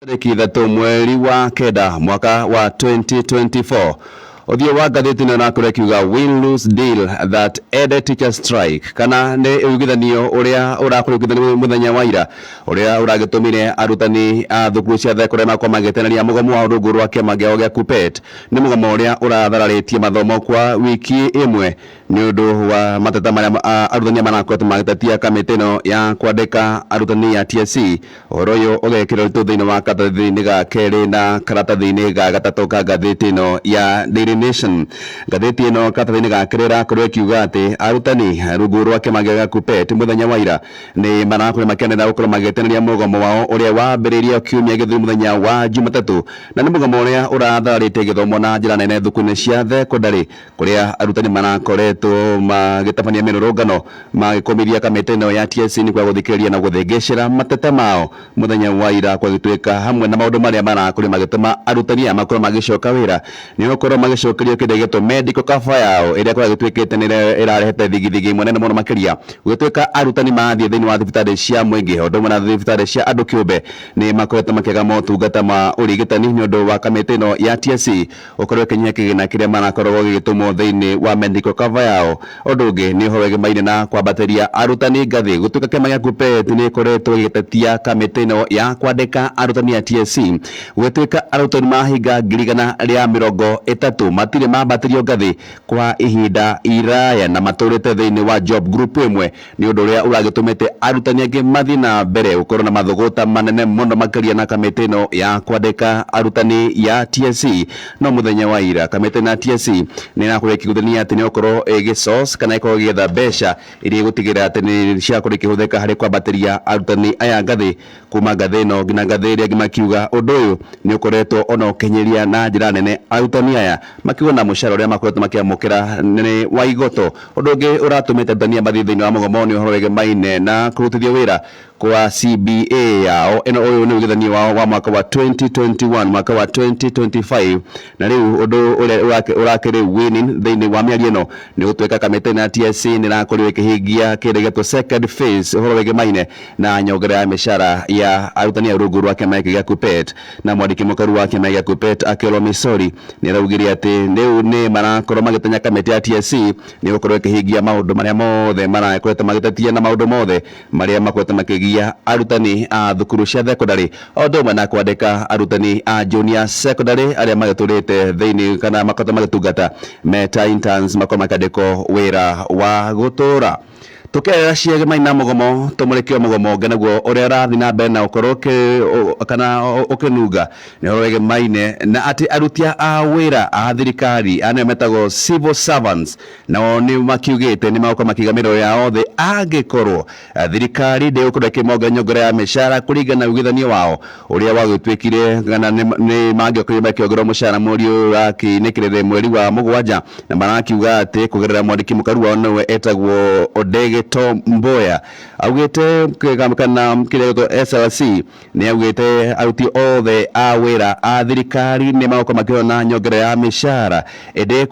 Tarĩki 3 mweri wa 9 mwaka wa 2024. Ũthiũ wa ngathĩti ĩno ĩrakorwo ĩkiuga "Win lose deal that ended teacher strike", kana nĩ ũiguithanio ũrĩa ũrakorwo ũiguithanio mũthenya wa ira, ũrĩa ũragĩtũmire arutani a thukuru cia thekondarĩ makorwo magĩteneria mũgomo wao rungu rwa kĩama kĩao gĩa KUPPET. Nĩ mũgomo ũrĩa ũrathararĩtie mathomo kwa wiki ĩmwe nĩ ũndũ wa mateta marĩa arutani marakoretwo magĩtetia kamĩtĩ ĩno ya kwandĩka arutani ya TSC. Ũhoro ũyũ ũgekĩrwo ũritũ thĩinĩ wa karatathi-inĩ ga kerĩ na karatathi-inĩ ga gatatũ ka ngathĩti ĩno ya Daily Nation. Ngathĩti ĩno karatathi-inĩ ga kerĩ ĩrakorwo ĩkiuga atĩ arutani rungu rwa kĩama gĩa KUPPET mũthenya wa ira nĩ marakorwo makĩanĩrĩra gũkorwo magĩteneria mũgomo wao ũrĩa wambĩrĩirie kiumia gĩthiru mũthenya wa Jumatatũ, na nĩ mũgomo ũrĩa ũrathararĩtie gĩthomo na njĩra nene thukuru-inĩ cia thekondarĩ, kũrĩa arutani marakoretwo magĩtabania mĩrũrũngano magĩkũmithia kamĩtĩ ĩno ya TSC nĩ kwa gũthikĩrĩria na gũthĩngĩcĩra mateta mao. Mũthenya wa ira kwagĩtuĩka hamwe na maũndũ marĩa marakorirwo magĩtũma arutani aya makorwo magĩcoka wĩra nĩ gũkorwo magĩcokerio kĩndũ gĩtwo medical cover yao, ĩrĩa kwagĩtuĩkĩte nĩ ĩrarehete thigithigi mũnene mũno makĩria, gũgĩtuĩka arutani mathiĩ thĩinĩ wa thibitarĩ cia mũingĩ o ũndũ ũmwe na thibitarĩ cia andũ kĩũmbe nĩ makoretwo makĩaga motungata ma ũrigitani nĩ ũndũ wa kamĩtĩ ĩno ya TSC gũkorwo ĩkĩnyihia kĩgĩna kĩrĩa marakoragwo gĩgĩtũmwo thĩinĩ wa medical cover yao. Ũndũ ũngĩ nĩ ũhoro wĩgemaine na kwambatĩria arutani ngathĩ, gũtuĩka kĩama gĩa KUPPET nĩ ĩkoretwo ĩgĩtetia kamĩtĩ ĩno ya kwandĩka arutani a TSC, gũgĩtuĩka arutani mahinga 130,000 matirĩ mambatĩrio ngathĩ kwa ihinda iraya na matũrĩte thĩinĩ wa job group ĩmwe, nĩ ũndũ ũrĩa ũragĩtũmĩte arutani angĩ mathiĩ na mbere gũkorwo na mathũgũta manene mũno makĩria na kamĩtĩ ĩno ya kwandĩka arutani ya TSC. No mũthenya wa ira kamĩtĩ ĩno ya TSC nĩ ĩrakorwo ĩkĩiguithania atĩ nĩ ĩgũkorwo ĩgĩ kana ĩkorwo ĩgĩetha mbeca iria igũtigĩrĩra atĩ nĩ ciakorwo ikĩhũthĩka harĩ kwambatĩria arutani aya ngathĩ kuma ngathĩ ĩno nginya ngathĩ ĩrĩa ĩngĩ, makiuga ũndũ ũyũ nĩ ũkoretwo ona ũkĩnyiria na njĩra nene arutani aya, makiuga na mũcara ũrĩa makoretwo makĩamũkĩra nĩ wa igoto. Ũndũ ũngĩ ũratũmĩte arutani aya mathiĩ thĩinĩ wa mũgomo nĩ ũhoro wĩgemaine na kũrutithio wĩra kwa CBA yao ĩno. Ũyũ nĩ ũiguithanio wao wa mwaka wa 2021 mwaka wa 2025, na rĩu ũndũ ũrĩa ũrakĩrĩ winning thĩinĩ wa mĩario ĩno nĩ gũtuĩka kamĩtĩ ĩno ya TSC nĩ ĩrakorirwo ĩkĩhingia kĩndũ gĩtwo second phase, ũhoro wĩgemaine na nyongerera ya mĩcara ya arutani a rungu rwa kĩama gĩkĩ gĩa KUPPET. Na mwandĩki mũkaru wa kĩama gĩa KUPPET Akelo Misori nĩ araugire atĩ rĩu nĩ marakorwo magĩtanya kamĩtĩ ya TSC nĩ gũkorwo ĩkĩhingia maũndũ marĩa mothe marakoretwo magĩtetia na maũndũ mothe marĩa makoretwo makĩgia arutani a thukuru cia thekondarĩ, o ũndũ ũmwe na kwandĩka arutani a junior secondary arĩa magĩtũrĩte thĩinĩ kana makoretwo magĩtungata meta interns makorwo makĩandĩkwo wĩra wa gũtũra. Tukerera ciegemaine na mũgomo, tũmũrĩke mũgomo ũngĩ naguo ũrĩa ũrathiĩ na mbere na ũkorwo kana ũkĩnunga nĩ ũhoro wĩgemaine na atĩ aruti a wĩra a thirikari a nĩo metagwo civil servants nao nĩ makiugĩte nĩ magũkorwo makĩiga mĩroro yao thĩ angĩkorwo thirikari ndĩgũkorwo ĩkĩmongerera nyongera ya mĩcara kũringana na ũiguithanio wao ũrĩa wagĩtuĩkire, kana nĩ mangĩokorire makĩongererwo mũcara mweri ũyũ ũrakĩinĩkĩrĩre mweri wa 7. Na marakiuga atĩ kũgerera mwandĩki mũkaru wao nĩwe etagwo Odege Tom Mboya augĩte kana kĩrĩa gĩtwo SLC nĩ augĩte aruti othe a wĩra a thirikari nĩ magũkorwo makĩona nyongera ya mĩcara, ĩndĩ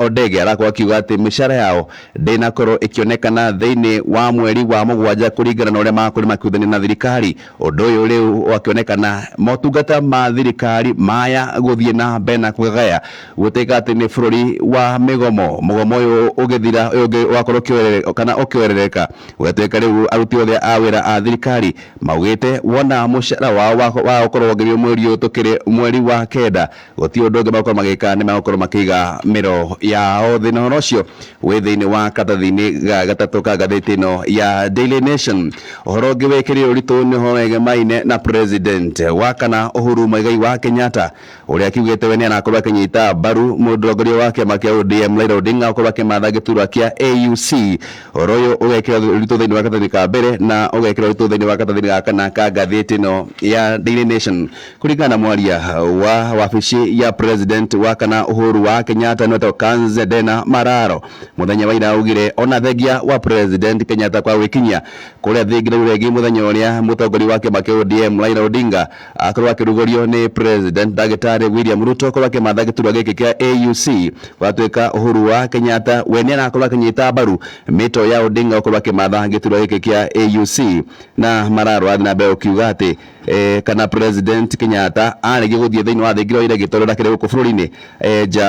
Odege arakorwo akiuga atĩ mĩcara yao ndĩnakorwo ĩkĩonekana thĩinĩ wa mweri wa 7 kũringana na ũrĩa makorirwo makiuthania na thirikari. Ũndũ ũyũ rĩu wakĩonekana motungata ma thirikari maya gũthiĩ na mbere na kũgagaya, gũtuĩka atĩ nĩ bũrũri wa mĩgomo, mũgomo ũyũ ũgĩthira ũyũ ũngĩ wakorwo kana ũkĩongerereka, gũgatuĩka rĩu aruti othe a wĩra a thirikari maugĩte wona mũcara wao wa gũkorwo wongereirwo mweri ũyũ tũkĩrĩ mweri wa 9, gũtirĩ ũndũ ũngĩ magũkorwo magĩka, nĩ magũkorwo makĩiga mĩro yao thĩ. Na ũhoro ũcio wĩ thĩinĩ wa karatathi-inĩ ga gatatũ ka ngathĩti ĩno ya Daily Nation. Ũhoro ũngĩ wĩkĩrĩire ũritũ nĩ ũhoro wĩgemaine na president wa kana Uhuru Muigai wa Kenyatta, ũrĩa akiugĩte we nĩ arakorwo akĩnyita mbaru mũtongoria wa kĩama kĩa ODM Raila Odinga gũkorwo akĩmatha gĩturwa kĩa AUC. Ũhoro ũyũ ũgekĩrwo ũritũ thĩinĩ wa karatathi ka mbere na ũgekĩrwo ũritũ thĩinĩ wa karatathi ga kana ka ngathĩti ĩno ya Daily Nation. Kũringana na mwaria wa wabici ya president wa kana Uhuru wa Kenyatta nĩwetagwo Kanze Dena Mararo, mũthenya wa ira augire ona thengia wa president Kenyatta kwa gwĩkinyia kũrĩa thingira uregi mũthenya ũrĩa mũtongoria wa kĩama kĩa ODM Raila Odinga akorwo akĩrugũrio nĩ president ndagĩtarĩ William Ruto akorwo akĩmatha gĩturwa gĩkĩ kĩa AUC, gwatuĩka Uhuru wa Kenyatta we nĩ arakorwo akĩnyita mbaru mĩto ya Odinga gũkorwo akĩmatha gĩturwa gĩkĩ kĩa AUC. Na Mararo athiĩ na mbere gũkiuga atĩ Kana President Kenyatta arĩkia gũthiĩ thĩinĩ wa thingira wa iregi tondũ ndakĩrĩ gũkũ bũrũri-inĩ, nja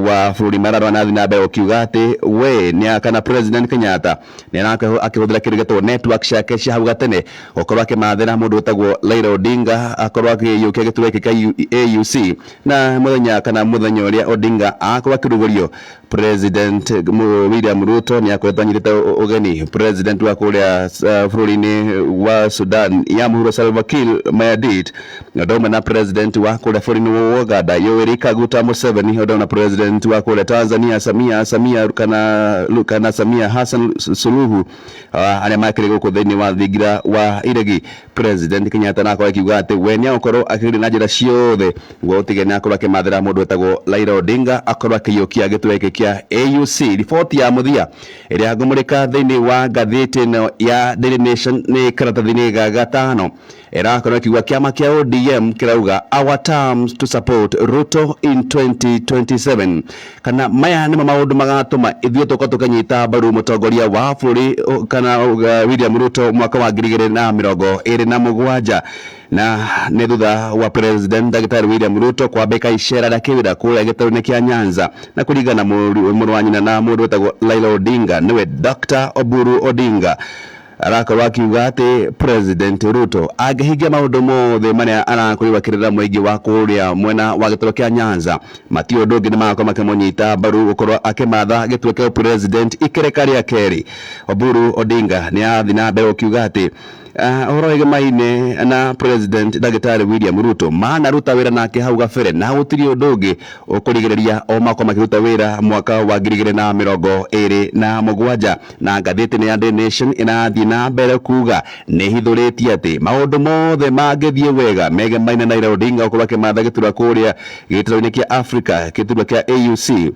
wa bũrũri. Mararora na na mbere ũkiuga atĩ we nĩ kana President Kenyatta nĩ arakorwo akĩhũthĩra kĩndũ gĩtagwo network ciake cia hau gatene gũkorwo akĩmathĩra mũndũ wĩtagwo Raila Odinga akorwo akĩiyũkia gĩturwa gĩkĩ kĩa AUC. Na mũthenya kana mũthenya ũrĩa Odinga akorwo akĩrugũrio, President William Ruto nĩ akoretwo anyitĩte ũgeni President wa kũrĩa bũrũri-inĩ wa Sudan ya mũhuro, Salva Kiir Mayardit, na ũndũ ũmwe na President wa kũrĩa bũrũri-inĩ wa Uganda, Yoweri Kaguta Museveni, ũndũ ũmwe na President wa kũrĩa Tanzania, Samia kana Samia Hassan Suluhu, arĩa makĩrĩ gũkũ thĩinĩ wa thingira wa iregi. President Kenyatta na akorwo akiuga atĩ we nĩ agũkorwo akĩgeria na njĩra ciothe nĩguo gũtigĩrĩra nĩ akorwo akĩmathĩra mũndũ wĩtagwo Raila Odinga akorwo akĩiyũkia gĩturwa gĩkĩ kĩa AUC. Riboti ya mũthia ĩrĩa ngũmũrĩka thĩinĩ wa ngathĩti ĩno ya Daily Nation nĩ karatathi-inĩ ga gatano, ĩrakorwo ĩkiuga kĩama kĩa ODM kĩrauga "Our terms to support Ruto in 2027", kana maya nĩmo maũndũ magatũma ithuĩ tũkorwo tũkĩnyita mbaru mũtongoria wa bũrũri kana William Ruto mwaka wa 2027. Na nĩ thutha wa President Ndagĩtarĩ William Ruto kwambĩka icera rĩa kĩwĩra kũrĩa gĩtarũ-inĩ kĩa Nyanza, na kũringana mũrũ wa nyina na mũndũ wĩtagwo Raila Odinga, nĩwe Dr. Oburu Odinga, arakorwo akiuga atĩ President Ruto angĩhingia maũndũ mothe marĩa arakorirwo akĩrĩra mũingĩ wa kũrĩa mwena wa gĩtarũ kĩa Nyanza, mati ũndũ ũngĩ nĩ magakorwo makĩmũnyita mbaru gũkorwo akĩmatha gĩturwa kĩa president ikereka rĩa kerĩ. Oburu Odinga nĩ arathiĩ na mbere gũkiuga atĩ ũhoro wĩgemaine na President Ndagĩtarĩ William Ruto manaruta wĩra nake hau gabere, na gũtirĩ ũndũ ũngĩ ũkũrigĩrĩria o makorwo makĩruta wĩra mwaka wa 2027. Na ngathĩti nĩ ya Daily Nation ĩrathiĩ na mbere kuga nĩ hithũrĩtie atĩ maũndũ mothe mangĩthiĩ wega megemaine na Raila Odinga gũkorwo akĩmatha gĩturwa kũrĩa gĩtarũ-inĩ kĩa Africa, gĩturwa kĩa AUC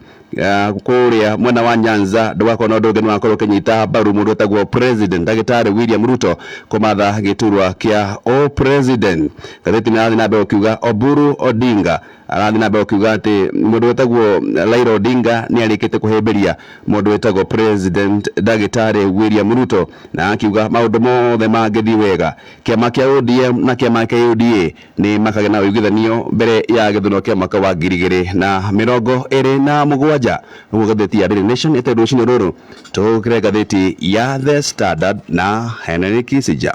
kũrĩa mwena wa Nyanza, ndũgakorwo na ũndũ ũngĩ nĩ wakorwo ũkĩnyita mbaru mũndũ wĩtagwo President Ndagĩtarĩ William Ruto kũmatha gĩturwa kĩa o president. Ngathĩti nĩ ĩrathiĩ na mbere gũkiuga Oburu Odinga arathiĩ na mbere gũkiuga atĩ mũndũ wĩtagwo Raila Odinga nĩ arĩkĩte kũhĩmbĩria mũndũ wĩtagwo President Ndagĩtarĩ William Ruto, na akiuga maũndũ mothe mangĩthiĩ wega, kĩama kĩa ODM na kĩama kĩa UDA nĩ makagĩa na ũiguithanio mbere ya gĩthurano kĩa mwaka wa 2027. Ũguo ngathĩti ya Daily Nation ĩte rũcinĩ rũrũ. Tũkĩre ngathĩti ya The Standard na Henry Kisija.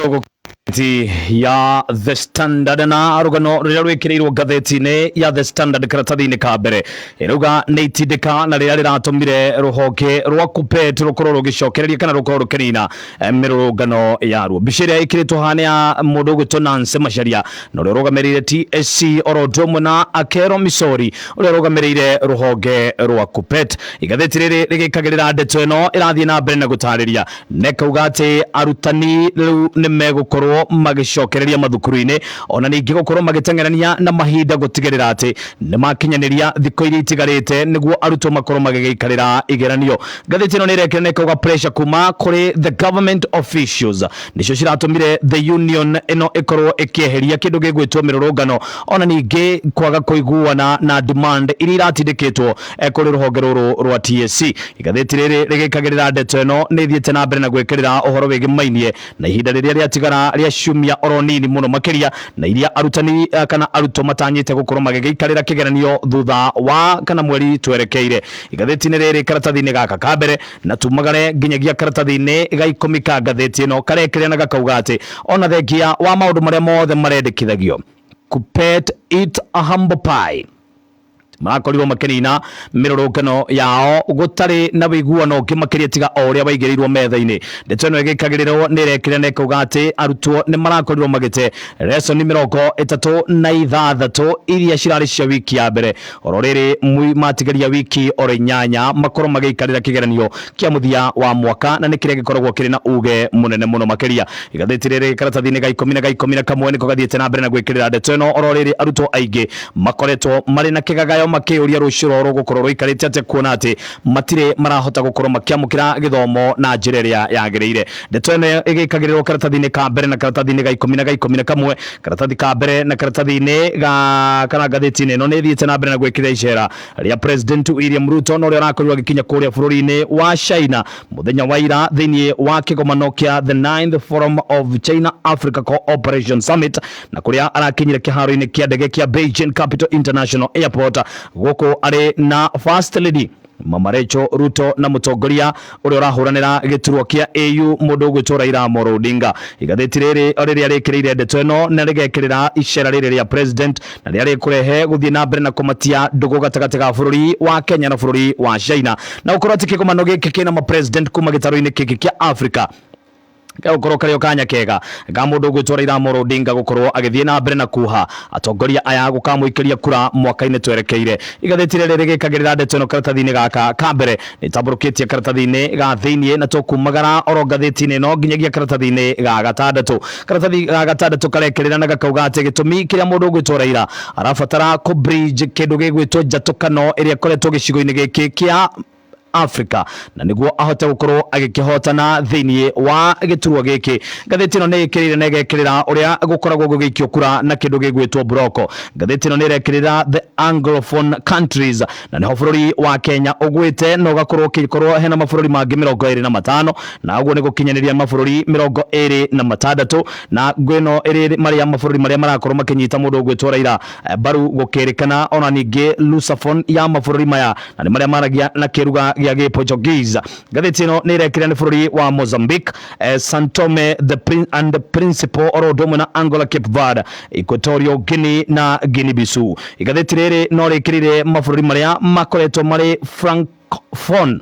Ngathĩti ya The Standard na rũgano rũrĩa rwĩkĩrĩirwo ngathĩti-inĩ ya The Standard karatathi-inĩ ka mbere ĩrauga nĩ itindĩka na rĩrĩa rĩratũmire rũhonge rwa KUPPET rũkorwo rũgĩcokereria kana rũkorwo rũkĩnina mĩrũrũngano yaruo. Mbica ĩrĩa ĩkĩrĩtwo haha nĩ ya mũndũ ũgwĩtwo Nancy Macharia na ũrĩa ũrũgamĩrĩire TSC, oro ũndũ ũmwe na Akero Misori ũrĩa ũrũgamĩrĩire rũhonge rwa KUPPET. Igathĩti rĩrĩ rĩgĩkagĩrĩra ndeto ĩno ĩrathiĩ na mbere na gũtarĩria nekauga atĩ arutani rĩu nĩ megũkorwo magĩcokereria mathukuru-inĩ, ona ningĩ gũkorwo magĩteng'erania na mahinda gũtigĩrĩra atĩ nĩ makinyanĩria thikũ iria itigarĩte nĩguo arutwo makorwo magĩgĩikarĩra igeranio. Ngathĩti ĩno nĩ ĩrekĩra na ĩkauga pressure kuma kũrĩ the government officials nĩcio ciratũmire the union ĩno ĩkorwo ĩkĩeheria kĩndũ gĩgwĩtwo mĩrũrũngano, ona ningĩ kwaga kũiguana na demand iria iratindĩkĩtwo kũrĩ rũhonge rũrũ rwa TSC. Igathĩti rĩrĩ rĩgĩkagĩrĩra ndeto ĩno nĩ ĩthiĩte na mbere na gwĩkĩrĩra ũhoro wĩgĩmainie na ihinda rĩrĩa rĩatigara rĩa ciumia oro nini mũno makĩria, na iria arutani kana arutwo matanyĩte gũkorwo magĩgĩikarĩra kĩgeranio thutha wa kana mweri twerekeire. Igathĩti-inĩ rĩrĩ karatathi-inĩ gaka ka mbere na tumagare nginyagia karatathi-inĩ ga 10 ka ngathĩti ĩno karekĩrĩra na gakauga atĩ ona thengia wa maũndũ marĩa mothe marendekithagio, KUPPET eat a humble pie, marakorirwo makĩnina mĩrũrũngano yao gũtarĩ na wĩiguano ũngĩ makĩria tiga o ũrĩa waigĩrĩirwo metha-inĩ. Ndeto ĩno ĩgĩkagĩrĩrwo nĩ ĩrekĩra na ĩkauga atĩ arutwo nĩ marakorirwo magĩte resoni 36 iria cirarĩ cia wiki ya mbere, oro rĩrĩ matigaria wiki oro 8 makorwo magĩikarĩra kĩgeranio kĩa mũthia wa mwaka, na nĩ kĩrĩa gĩkoragwo kĩrĩ na uge mũnene mũno makĩria. Igathĩti rĩrĩ karatathi-inĩ ga 10 na ga 11 nĩko gathiĩte na mbere na gwĩkĩrĩra ndeto ĩno, oro rĩrĩ arutwo aingĩ makoretwo marĩ na kĩgagayo. Makĩyũria rũciũ rwao rũgũkorwo rũikarĩte atĩa, kuona atĩ matirĩ marahota gũkorwo makĩamũkĩra gĩthomo na njĩra ĩrĩa yagĩrĩire. Ndeto ĩno ĩgĩkagĩrĩrwo karatathi-inĩ ka mbere na karatathi-inĩ ga ikũmi na ga 11. Karatathi ka mbere na karatathi-inĩ ga kana ngathĩti-inĩ ĩno nĩ ĩthiĩte na mbere na gwĩkĩrĩra icera rĩa President William Ruto na ũrĩa ũrakorirwo agĩkinya kũrĩa bũrũri-inĩ wa China mũthenya wa ira thĩinĩ wa kĩgomano kĩa the ninth Forum of China Africa Cooperation Summit, na kũrĩa arakinyire kĩharo-inĩ kĩa ndege kĩa Beijing Capital International Airport gũkũ arĩ na First Lady Mama Rachel Ruto na mũtongoria ũrĩa ũrahũranĩra gĩturwa kĩa AU, mũndũ ũgwĩtwo Raila Amolo Odinga. Igathĩti rĩrĩ o rĩrĩa rĩkĩrĩire ndeto ĩno na rĩgekĩrĩra icera rĩrĩ rĩa president na rĩrĩa rĩkũrehe gũthiĩ na mbere na kũmatia ndũgũ gatagatĩ ga bũrũri wa Kenya na bũrũri wa China, na gũkorwo atĩ kĩgomano gĩkĩ kĩna ma president kuma gĩtarũ-inĩ gĩkĩ kĩa Africa gũkorwo karĩ o kanya kega ga mũndũ ũgwĩtwo Raila Amolo Odinga gũkorwo agĩthiĩ na mbere na kuha atongoria aya gũkamũikĩria kura mwaka-inĩ twerekeire. Igathĩti rĩrĩ rĩgĩkagĩrĩra ndeto ĩno karatathi-inĩ gaka ka mbere, nĩtambũrũkĩtie karatathi-inĩ ga thĩiniĩ na tũkumagara oro ngathĩti-inĩ ĩno nginyagia karatathi-inĩ ga gatandatũ. Karatathi ga gatandatũ karekĩrĩra na gakauga atĩ gĩtũmi kĩrĩa mũndũ ũgwĩtwo Raila arabatara kũ bridge kĩndũ gĩgwĩtwo njatũkano ĩrĩa ĩkoretwo gĩcigo-inĩ gĩkĩ kĩa Africa na nĩguo ahote gũkorwo agĩkĩhotana thĩinĩ wa gĩturwa gĩkĩ. Ngathĩti ĩno nĩ ĩkĩrĩire na ĩgekĩrĩra ũrĩa gũkoragwo gũgĩikio kura na kĩndũ gĩgwĩtwo mburoko. Ngathĩti ĩno nĩ ĩrekĩrĩra the Anglophone countries na nĩho bũrũri wa Kenya ũgwĩte na ũgakorwo ũkĩkorwo hena mabũrũri mangĩ 25, na ũguo nĩ gũkinyanĩria mabũrũri 26, na ngwĩno ĩrĩ marĩa mabũrũri marĩa marakorwo makĩnyita mũndũ ũgwĩtwo Raila mbaru, gũkĩrĩkana ona ningĩ Lusophone ya mabũrũri maya na nĩ marĩa maragia na kĩruga gĩa gĩ-Portuguese. Ngathĩti ĩno nĩ ĩrekĩra nĩ bũrũri wa Mozambique, San Tome the Prin and the Principe, oro ũndũ ũmwe na Angola, Cape Verde, Equatorial Guinea na Guinea Bissau. Igathĩti rĩrĩ no rĩkĩrĩire mabũrũri marĩa makoretwo marĩ Francophone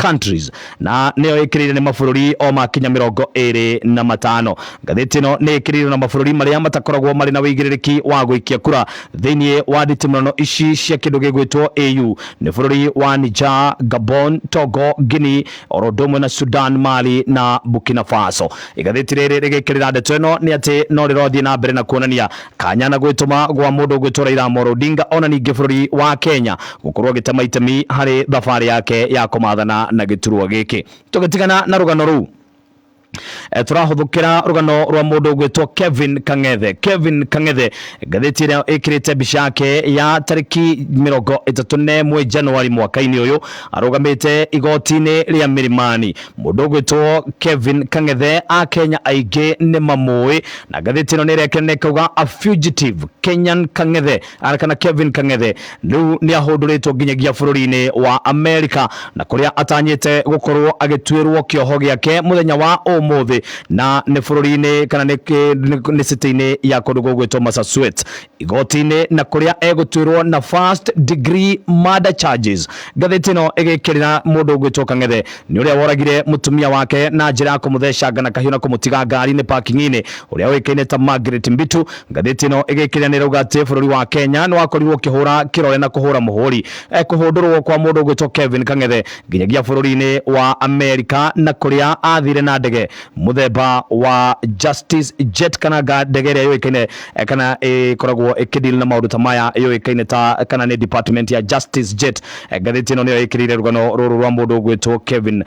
countries na nĩyo ĩkĩrĩire nĩ mabũrũri o makinya 25. Ngathĩti ĩno nĩ ĩkĩrĩire na mabũrũri marĩa matakoragwo marĩ na wĩigĩrĩrĩki wa gũikia kura thĩinĩ wa nditimũrano ici cia kĩndũ gĩgwĩtwo AU, nĩ bũrũri wa Niger, Gabon, Togo, Guinea, oro ũndũ ũmwe na Sudan, Mali na Burkina Faso. Igathĩti rĩrĩ rĩgĩkĩrĩra ndeto ĩno nĩ atĩ no rĩrothiĩ na mbere na kuonania kanya na gwĩtũma gwa mũndũ ũgwĩtwo Raila Amolo Odinga ona ningĩ bũrũri wa Kenya gũkorwo agĩtema itemi harĩ thabarĩ yake ya kũmathana na gĩturwa gĩkĩ. Tũgĩtigana na rũgano rũu, tũrahũthũkĩra rũgano rwa mũndũ ũgwĩtwo Kevin Kang'ethe. Kevin Kang'ethe, ngathĩti ĩrĩa ĩkĩrĩte mbica yake ya tarĩki 31 Januari mwaka-inĩ ũyũ, arũgamĩte igoti-inĩ rĩa Milimani. Mũndũ ũgwĩtwo Kevin Kang'ethe, Akenya aingĩ nĩ mamũĩ, na ngathĩti ĩno nĩ ĩrekĩra ĩkauga a fugitive Kenyan Kang'ethe kana Kevin Kang'ethe rĩu nĩ ahũndũrĩtwo nginyagia bũrũri-inĩ wa Amerika, na kũrĩa atanyĩte gũkorwo agĩtuĩrwo kĩoho gĩake mũthenya wa ũmũthĩ, na nĩ bũrũri-inĩ kana nĩ city-inĩ ya kũndũ gũgwĩtwo Massachusetts, igoti-inĩ, na kũrĩa egũtuĩrwo na first degree murder charges. Ngathĩti ĩno ĩgĩkĩrĩra mũndũ ũgwĩtwo Kang'ethe nĩ ũrĩa woragire mũtumia wake na njĩra ya kũmũthecanga na kahiũ na kũmũtiga ngari-inĩ parking-inĩ, ũrĩa ũĩkaine ta Margaret Mbitu. Ngathĩti ĩno ĩgĩkĩrĩra nĩ ĩrauga atĩ bũrũri wa Kenya nĩ wakorirwo ũkĩhũra kĩrore na kũhũra mũhũri kũhũndũrwo kwa mũndũ ũgwĩtwo Kevin Kang'ethe nginyagia bũrũri-inĩ wa Amerika, na kũrĩa athire na ndege mũthemba wa Justice Jet, kana ndege ĩrĩa yũĩkaine kana ĩkoragwo ĩkĩdeal na maũndũ ta maya, yũĩkaine ta kana nĩ Department ya Justice Jet. Ngathĩti ĩno nĩyo ĩkĩrĩire rũgano rũrũ rwa mũndũ ũgwĩtwo Kevin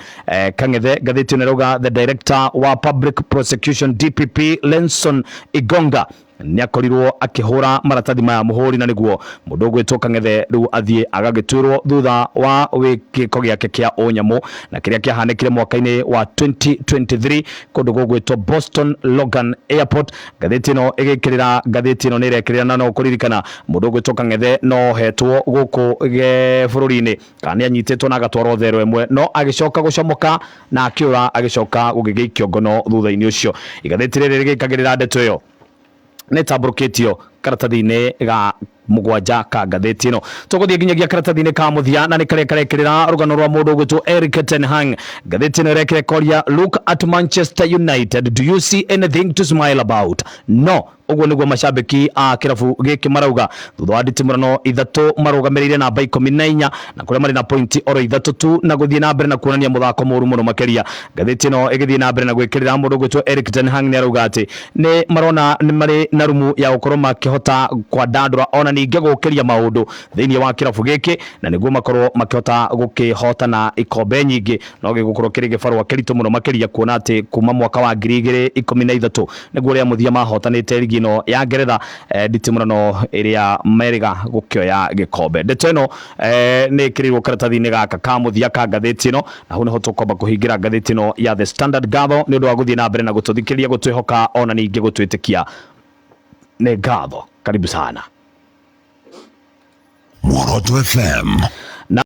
Kang'ethe. Ngathĩti ĩno ĩrauga the Director wa Public Prosecution, DPP, Lenson Igonga, nĩ akorirwo akĩhũra maratathi maya mũhũri na nĩguo mũndũ ũgwĩtwo Kang'ethe rĩu athiĩ agagĩtuĩrwo thutha wa gĩko gĩake kĩa ũnyamũ na kĩrĩa kĩahanĩkire mwaka-inĩ wa 2023 kũndũ gũgwĩtwo Boston Logan Airport. Ngathĩti ĩno ĩgĩkĩrĩra, ngathĩti ĩno nĩ ĩrekĩrĩra na no kũririkana mũndũ ũgwĩtwo Kang'ethe no ohetwo gũkũ bũrũri-inĩ kana nĩ anyitĩtwo na agatwarwo thero ĩmwe, no agĩcoka gũcomoka na akĩũra, agĩcoka gũgĩgĩikio ngono thutha-inĩ ũcio. Igathĩti rĩrĩ rĩgĩkagĩrĩra ndeto ĩyo nĩ tambũrũkĩtio karatathi-inĩ ga mũgwanja ka ngathĩti ĩno. Tũgũthiĩ nginyagia karatathi-inĩ ka mũthia na nĩ karĩa karekĩrĩra rũgano rwa mũndũ ũgwĩtwo Eric ten Hag. Ngathĩti ĩno ĩrekĩra koria, "Look at Manchester United, do you see anything to smile about?" No. Ũguo nĩguo macambĩki a kĩrabu gĩkĩ marauga thutha wa nditimũrano 3 marũgamĩrĩire namba 14 na kũrĩa marĩ na pointi oro 3 tu na gũthiĩ na mbere na kuonania mũthako mũru mũno makĩria. Ngathĩti ĩno ĩgĩthiĩ na mbere na gwĩkĩrĩra mũndũ ũgwĩtwo Erik ten Hag nĩ arauga atĩ nĩ marona nĩ marĩ na rumu ya gũkorwo makĩhota kwandandũra ona ningĩ gũkĩria maũndũ thĩinĩ wa kĩrabu gĩkĩ na nĩguo makorwo makĩhota gũkĩhotana ikombe nyingĩ, no gĩgũkorwo kĩrĩ gĩbarũa kĩritũ mũno makĩria kuona atĩ kuma mwaka wa 2013 nĩguo rĩa mũthia mahotanĩte rigi ĩno ya Ngeretha, nditimũrano ĩrĩa merĩga gũkĩoya gĩkombe. Ndeto ĩno nĩ ĩkĩrĩirwo karatathi-inĩ gaka ka mũthia ka ngathĩti ĩno, na hau nĩho tũkwamba kũhingĩra ngathĩti ĩno ya The Standard. Ngatho nĩ ũndũ wa gũthiĩ na mbere na gũtũthikĩrĩria, gũtwĩhoka ona ningĩ gũtwĩtĩkia. Nĩ ngatho, karibu sana. Muoroto FM.